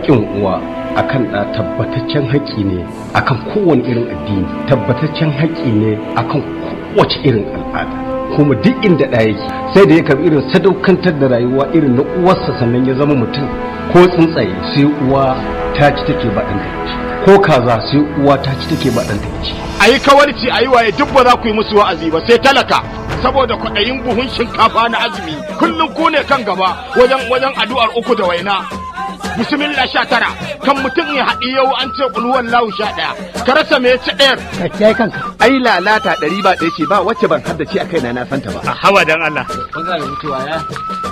Haƙƙin uwa akan ɗa tabbataccen haƙƙi ne akan kowane irin addini, tabbataccen haƙƙi ne akan kowace irin al'ada. Kuma duk inda ɗa yake sai da ya karɓi irin sadaukantar da rayuwa irin na uwarsa sannan ya zama mutum. Ko tsuntsaye sai uwa ta ci take ba ɗan ci, ko kaza sai uwa ta ci take ba ɗan ci. Ayi kawarci ayi waye duk ba za ku yi musu wa'azi ba sai talaka, saboda kwaɗayin buhun shinkafa na azumi kullum ku ne kan gaba wajen addu'ar uku da waina. Bismillah 19 kan mutum ya haɗi yau an ce ƙulhuwan lahu 11 ka rasa me ya ci ɗayar. Ka kiyaye kanka. Ai lalata 100 ba ɗaya ce ba wacce ban haddace a kaina na santa ba. A hawa dan Allah.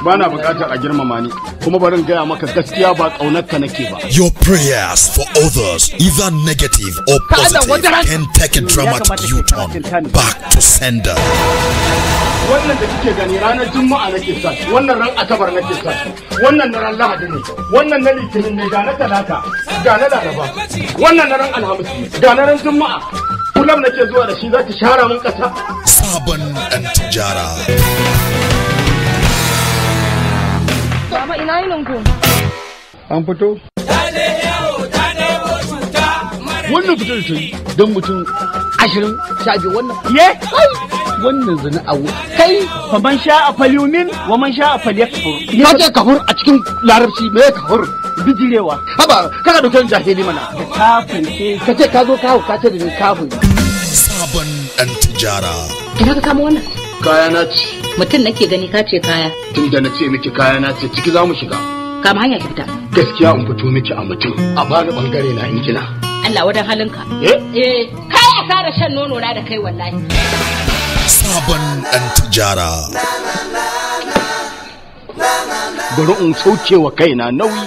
Ba na buƙatar a girmama ni, kuma bari in gaya maka gaskiya ba ƙaunar ka nake ba. Your prayers for others, either negative or positive, can take a dramatic U-turn back to sender. Wannan da kike gani ranar Juma'a nake sa, wannan ran Asabar nake sa, wannan na ran Lahadi ne, wannan na Litinin ne, ga na Talata, ga na Laraba, wannan na ran Alhamis, ga na ran Juma'a. Kullum nake zuwa da shi za ki share mun kasa. Sabon ɗan tijara. Baba ina yinin ku? An fito? Wannan fitar da ta yi don mutum 20 15 wannan. Ye? Wannan zina a kai faman sha'a falyumin wa man sha'a falyakfur. Ka ce kafur a cikin larabci me kafur? Bijirewa. Haba kana dauke jahili mana. Da kafin ce. Ka ce ka zo kawo ka ce da ni kafin. Sabon ɗan tijara. Ina ka kamo wannan? Kaya na ce. Mutum nake gani ka ce kaya. Tunda na ce miki kaya na ce ciki za mu shiga. Kama hanya ki fita. Gaskiya in fito miki a mutum a bani bangare na in kina. Allah wadan halinka. Eh? Eh, kai asara shan nono na da kai wallahi. Sabon ɗan tijara. Bari in sauke wa kaina nauyi.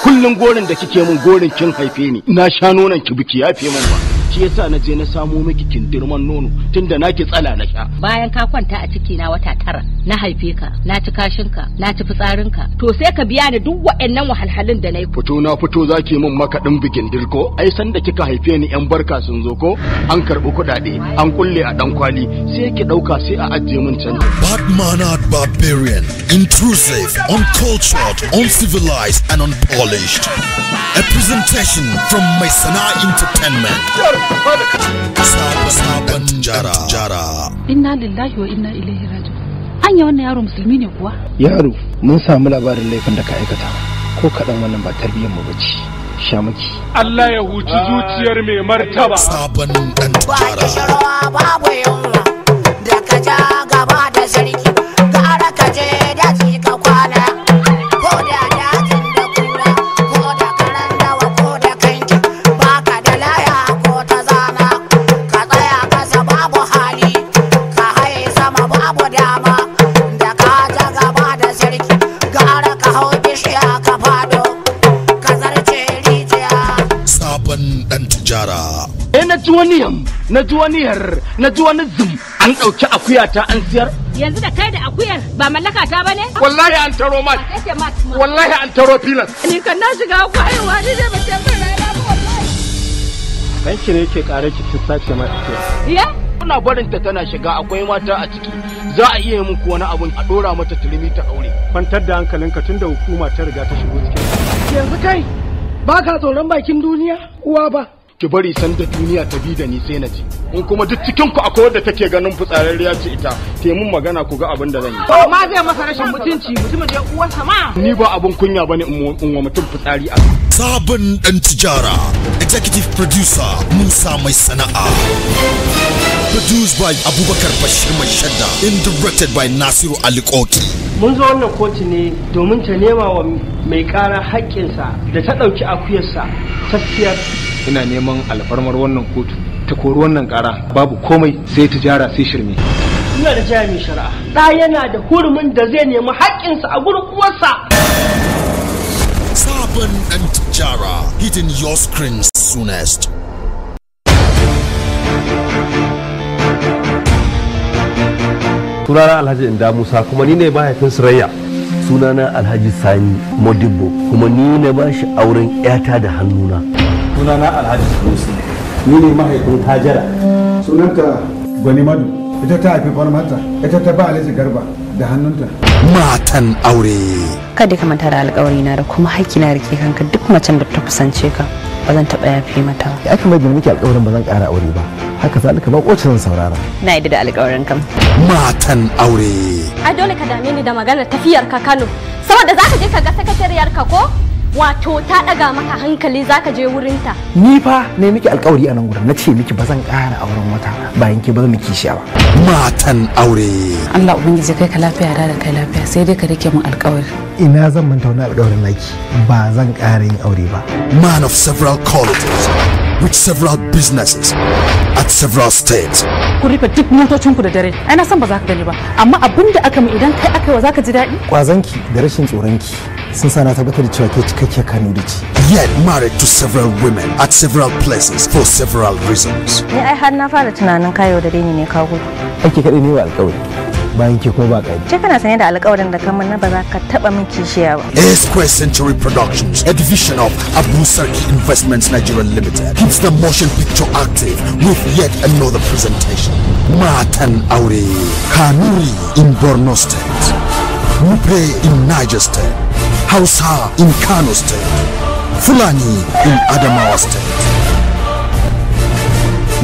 Kullum gorin da kike mun gorin kin haife ni. Na sha nonon ki biki yafe min ba. Shi yasa na je na samo miki kindirman nono tunda naki tsala na sha. Bayan ka kwanta a ciki na wata 9 na haife ka, na ci kashinka, na ci fitsarinka. To sai ka biya ni duk waɗannan wahalhalun da na yi. Fito na fito zaki min makaɗin bikin dirko. Ai san da kika haife ni yan barka sun zo ko an karɓi kuɗaɗe an kulle a ɗan kwali sai ki ɗauka sai a ajiye min canji. Bad mannered barbarian, intrusive, uncultured, uncivilized and unpolished. A presentation from Maisana Entertainment. Sabon Jara. Inna lillahi wa inna ilaihi raji'un. Anya wannan yaro musulmi ne kuwa? Yaro, mun samu labarin laifin da ka aikata. Ko kaɗan wannan ba tarbiyyar mu bace. Shamaki. Allah ya huci zuciyar mai martaba. Sabon ɗan tijara. Babu yunwa da ka ja gaba da sarki, gara ka je daji ka kwana. Ko da dajin da kura, ko da karan dawa, ko da kanki, baka da laya ko ta zana. Ka tsaya kasa babu hali, ka haye sama babu dama. Da ka ja gaba da sarki, gara ka hau bishiya ka fado, ka zarce rijiya. Sabon ɗan tijara. Eh na ji wani yam, na ji wani yar, na ji wani zum. An ɗauki akuyata an siyar. Yanzu da kai da akuyar ba mallaka ta bane? Wallahi an taro mat. Wallahi an taro filas. Ni kan na shiga kwayewa ni dai ba ce min rana ba wallahi. Kanki ne yake ƙara ki kin sace ma akuya. Ye? Kuna barin ta tana shiga akwai mata a ciki. Za a iya yi muku wani abun a ɗora mata turmi ta aure. Kwantar da hankalinka tunda hukuma ta riga ta shigo cikin. Yanzu kai ba ka tsoron bakin duniya uwa ba. Ki bari san da duniya ta bi da ni sai na ji. In kuma duk cikin ku akwai wadda take ganin fitsararriya ce ita, te mun magana ku ga abin da zan yi. Ma zai masa rashin mutunci mutumin da uwarsa ma. Ni ba abin kunya bane in wa mutum fitsari a. Sabon ɗan tijara. Executive producer Musa Mai Sana'a. Produced by Abubakar Bashir Mai Shadda and directed by Nasiru Ali Koki. Mun zo wannan kotu ne domin ta nema wa mai ƙara haƙƙinsa da ta ɗauki akuyarsa ta siyar. Ina neman alfarmar wannan kotu ta kori wannan ƙara babu komai sai tijara sai shirme. Ina da jaya mai shari'a. Ɗa yana da hurumin da zai nemi haƙƙinsa a gurin uwarsa. Sabon ɗan tijara hitting your screen soonest. Sunana Alhaji Inda Musa kuma ni ne mahaifin Surayya. Sunana Alhaji Sani Modibbo kuma ni na ba shi auren 'yata da hannuna. Sunana Alhaji Sunusi, ni ne mahaifin Hajara. Sunanka Gwani Madu. Ita ta haifi Falmata, ita ta ba Alhaji Garba da hannunta. Matan aure. Kada ka manta da alƙawari na da kuma haƙƙi na rike kanka, duk macen da ta kusance ka ba zan taɓa yafe mata ba. Ya kamar da nake alƙawarin ba zan ƙara aure ba. Haka zalika ba kowace zan saurara. Na yadda da alƙawarin kam. Matan aure. Ai dole ka dame ni da maganar tafiyar ka Kano. Saboda zaka je ka ga sakatariyar ka ko? Wato ta daga maka hankali zaka je wurinta. Ni fa ne miki alƙawari a nan gurin, na ce miki ba zan ƙara auren wata bayan ke ba zan miki kishiya ba. Matan aure. Allah ubangiji kai ka lafiya da kai lafiya, sai dai ka rike min alƙawari. Ina zan manta wani alƙawarin naki, ba zan ƙara yin aure ba. Man of several qualities with several businesses at several states. Ku rufe duk motocinku da dare. Ai na san ba za ka gani ba, amma abin da aka mi idan kai aka yi wa za ka ji daɗi. Kwazanki da rashin tsoronki sun sa na tabbatar da cewa ke cikakkiyar Kanuri ce. Yet married to several women at several places for several reasons. Ni ai har na fara tunanin kayo da ni ne ka gudu. Ake kaɗai ne wa alƙawari. Bayan ke kuma ba ƙari. Ce kana sanye da alƙawarin da kamar na ba za ka taɓa min kishiya ba. A Square Century Productions, a division of Abu Sarki Investments Nigeria Limited, keeps the motion picture active with yet another presentation. Matan Aure, Kanuri in Borno State, Nupe in Niger State, Hausa in Kano State, Fulani in Adamawa State.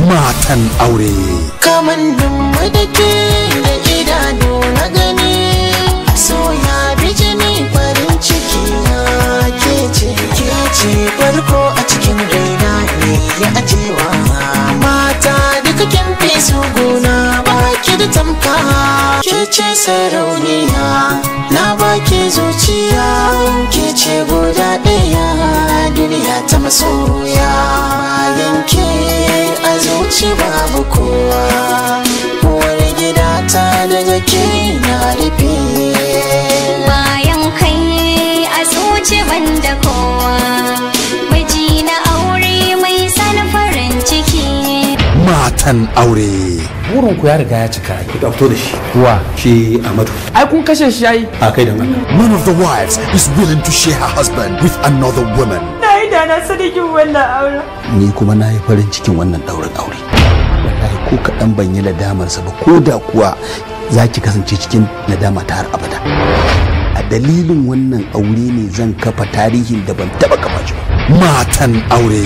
Matan Aure. Kamannin mu da ke da idanu na gani, so ya bi jini farin ciki na ke ce farko a cikin raina ne ya ajewa. Mata duka kin fi su gona baki da tamka, ke ce sarauniya na baki zuciya, ke ce guda ɗaya duniya ta masoya. Bayan ke a zuci babu kowa, uwar gida ta daga ke na rufe. Bayan kai a zuci banda kowa, miji na aure mai san farin ciki. Matan aure. Burin ku ya riga ya cika, ku fito da shi. Wa? Shi Amadu. Ai kun kashe shi yayi. A kai da Allah. None of the wives is willing to share her husband with another woman. Na yi da na sadikin wannan auren. Ni kuma na yi farin cikin wannan daurin aure. Wallahi ko kaɗan ban yi nadamarsa ba, ko da kuwa za ki kasance cikin nadama ta har abada. A dalilin wannan aure ne zan kafa tarihin da ban taɓa kafa shi ba. Matan aure.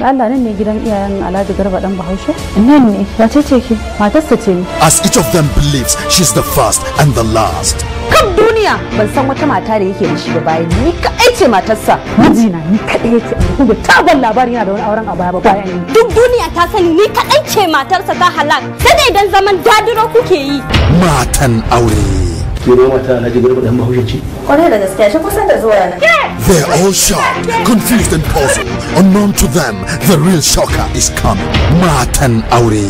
Allah nan ne gidan iyayen Alhaji Garba dan Bahaushe? Nan ne, wace ce ke? Matarsa ce ni. As each of them believes she's the first and the last. Kan duniya ban san wata mata da yake da shi ba bayan ni kaɗai ce matarsa. Mijina ni kaɗai yake kuma taban labarin yana da wani auren a baya ba bayan ni. Duk duniya ta sani ni kaɗai ce matarsa ta halak. Sai dai idan zaman dadiro kuke yi. Matan aure. Ke ma mata Alhaji Garba dan Bahaushe ce? Kwarai da gaskiya shi kusan da zuwa nan. They're all shocked, confused and puzzled. Unknown to them, the real shocker is coming. Matan Aure.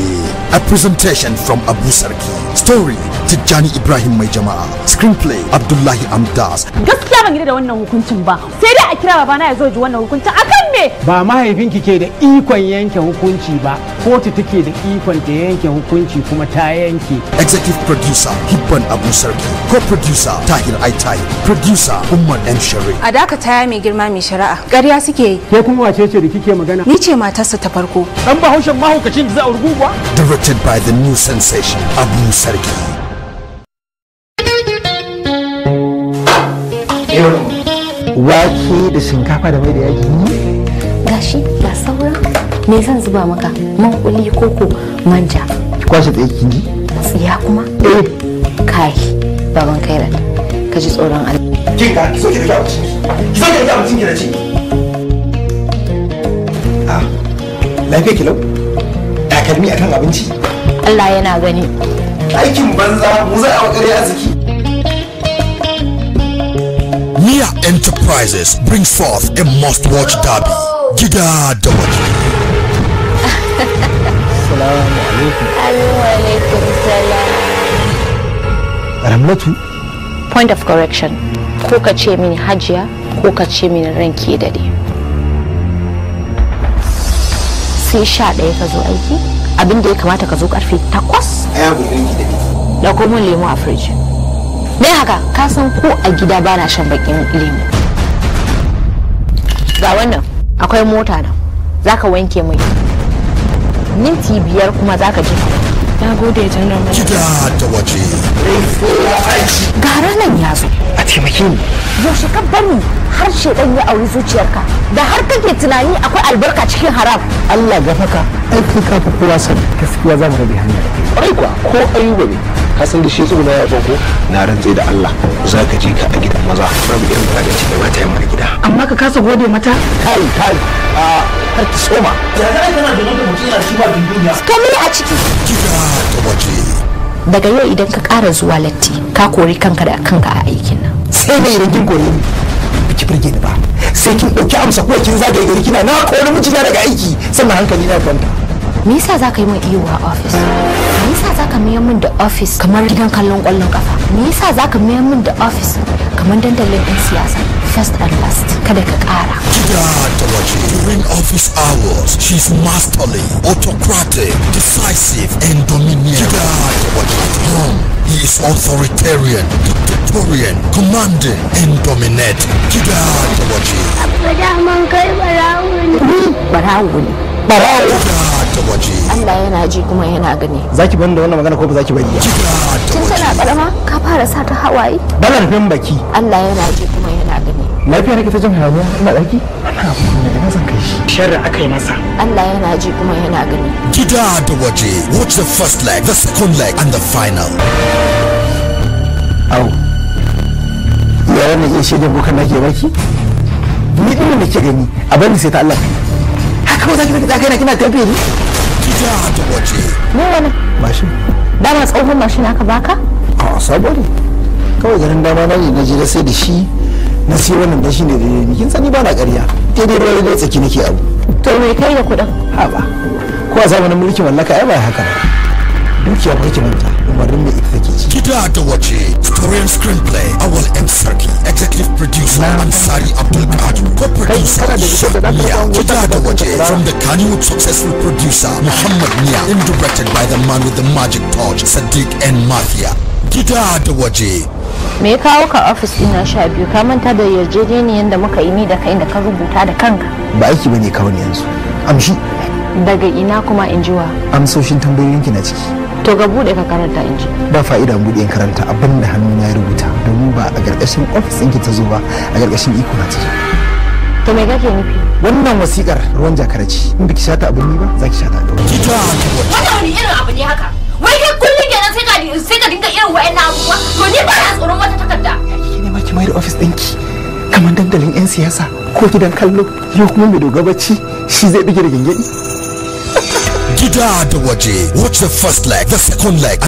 A presentation from Abu Sarki. Story, Tijjani Ibrahim Mai Jama'a. Screenplay, Abdullahi Amdas. Gaskiya ban gida da wannan hukuncin ba. Sai dai a kira babana ya zo ji wannan hukuncin akan me? Ba mahaifinki ke da ikon yanke hukunci ba. Kotu take da ikon ta yanke hukunci kuma ta yanke. Executive producer, Hibban Abu Sarki. Co-producer, Tahir Aitai. Producer, Umar M. Sharif. A dakata ya mai girma mai shari'a. Ƙarya suke yi. Ke kuma wace ce da kike magana? Ni ce matarsa ta farko. Dan Bahaushen mahaukacin da za a ruguwa? Directed by the new sensation, Abu Sarki. Wake da shinkafa da mai da yaji. Gashi ga sauran me zan zuba maka? Man kuli koko manja. Ki kwashe tsaye kin ji? Tsiya kuma? Eh. Kai, baban Kairat, ka ji tsoron Allah. Kin ga ki so ki rike abincin ki. Ki so ki rike abincin ki na ci. Ah, lafiya ki lau? Takalmi akan abinci? Allah yana gani. Aikin banza mu za a wakare arziki. Nia Enterprises brings forth a must-watch derby. Gida da waje. Salamu alaikum. Alaikum salam. Ramlatu. Point of correction. Ko ka ce mini Hajiya ko ka ce mini ranki dade. Sai 11 ka zo aiki, abin da ya kamata ka zo karfe 8. Aya gobe ranki dade. Dauko mun lemu a fridge. Me haka? Ka san ko a gida bana shan bakin lemu. Ga wannan akwai mota nan. Zaka wanke mai. Minti 5 kuma zaka ji. Na gode General Manager. Gida da waje. Gara nan ya zo. A taimake ni. Yaushe ka bari har shedan ya auri zuciyarka da har kake tunani akwai albarka cikin haram. Allah gafaka ai kai ka fi kowa sani gaskiya za mu rabe hanya da kai. Kwarai kuwa ko Ayuba ne ka san da shi tsuguna ya ko na rantse da Allah za ka je ka a gidan maza babu irin wulaƙanci da mata yamma gida. Amma ka kasa gode mata? Kai kai a har ki soma. Ya za a kana da mutum yana shi ba duniya. To me a ciki? Gida da waje. Daga yau idan ka ƙara zuwa latti ka kori kanka da kanka a aikin nan. Sai mai idan kin kore ni biki burge ni ba sai kin ɗauki amsa ko kin zagaye gari kina na kori mijina daga aiki sannan hankali na kwanta. Me yasa za ka yi min iyo a ofis? Me yasa za ka mayar min da ofis kamar gidan kallon ƙwallon ƙafa? Me yasa za ka mayar min da ofis kamar dandalin 'yan siyasa? First and last, kada ka ƙara. Gida da waje. During office hours, she's masterly, autocratic, decisive, and domineering. Gida da waje. At home, he is authoritarian, dictatorial, commanding, and dominating. Gida da waje. Abba daman kai barawo ne. Ni barawo ne. Barawo. Gida da waje. Allah yana ji kuma yana gani. Zaki bani da wannan magana ko ba zaki bari ba? Tun tana karama ka fara sa ta hawaye. Bana rufin baki. Allah yana ji kuma yana gani. Lafiya nake ta jin hayaniya ina daki? Ana abu ne ina zan kai shi. Sharri aka yi masa. Allah yana ji kuma yana gani. Gida da waje. Watch the first leg, the second leg, and the final. Au. Yaran da ke shaidar bokan nake baki? Ni din da ke gani a bani sai ta Allah. Haka ba za ki ta kai na kina tafiye ni? Gida da waje. Me wani? Mashin. Dama tsohon mashin aka baka? A sabo ne. Kawai garin dama na ne na je na sai da shi na siyo wannan dan shi ne da ni kin sani ba na ƙarya. Daidai ruwa da tsaki nake abu. To me kai da kuɗin? Ha ba. Ko a zamanin mulkin mallaka ai ba haka ba. Dukiya ba kake manta umarnin mai ita take ci. Gida da waje. Story and screenplay Awal M Sarki. Executive producer Ansari Abdul Qadir. Co-producer Sheikh Mia. Gida da waje. From the Kannywood successful producer Muhammad Mia. And directed by the man with the magic touch Sadiq N Mafia. Gida da waje. Me ya kawo ka ofis ɗina 12 ka manta da yarjejeniyar da muka yi ni da kai da ka rubuta da kanka. Ba aiki bane kawo ni yanzu. Amshi. Daga ina kuma in jiwa? Amsoshin tambayoyinki na ciki. To ga bude ka karanta in ji. Ba fa'ida bude in karanta abin da hannuna ya rubuta domin ba a ƙarƙashin ofis ɗinki ta zo ba a ƙarƙashin iko na ta zo. To me kake nufi? Wannan wasiƙar ruwan jakara ce in biki shata abin ni ba za ki shata abin. Gida da waje. Wannan wani irin abu ne haka? Wai kai kullum kenan sai ka dinga irin wa'annan abubuwa? To ni ba na tsoron wata takarda. Ki ne ma ki mayar ofis ɗinki kamar dandalin 'yan siyasa ko gidan kallo yau kuma mai doga bacci shi zai bige da gyangyaɗi. Gida da waje. Watch the first leg, the second leg.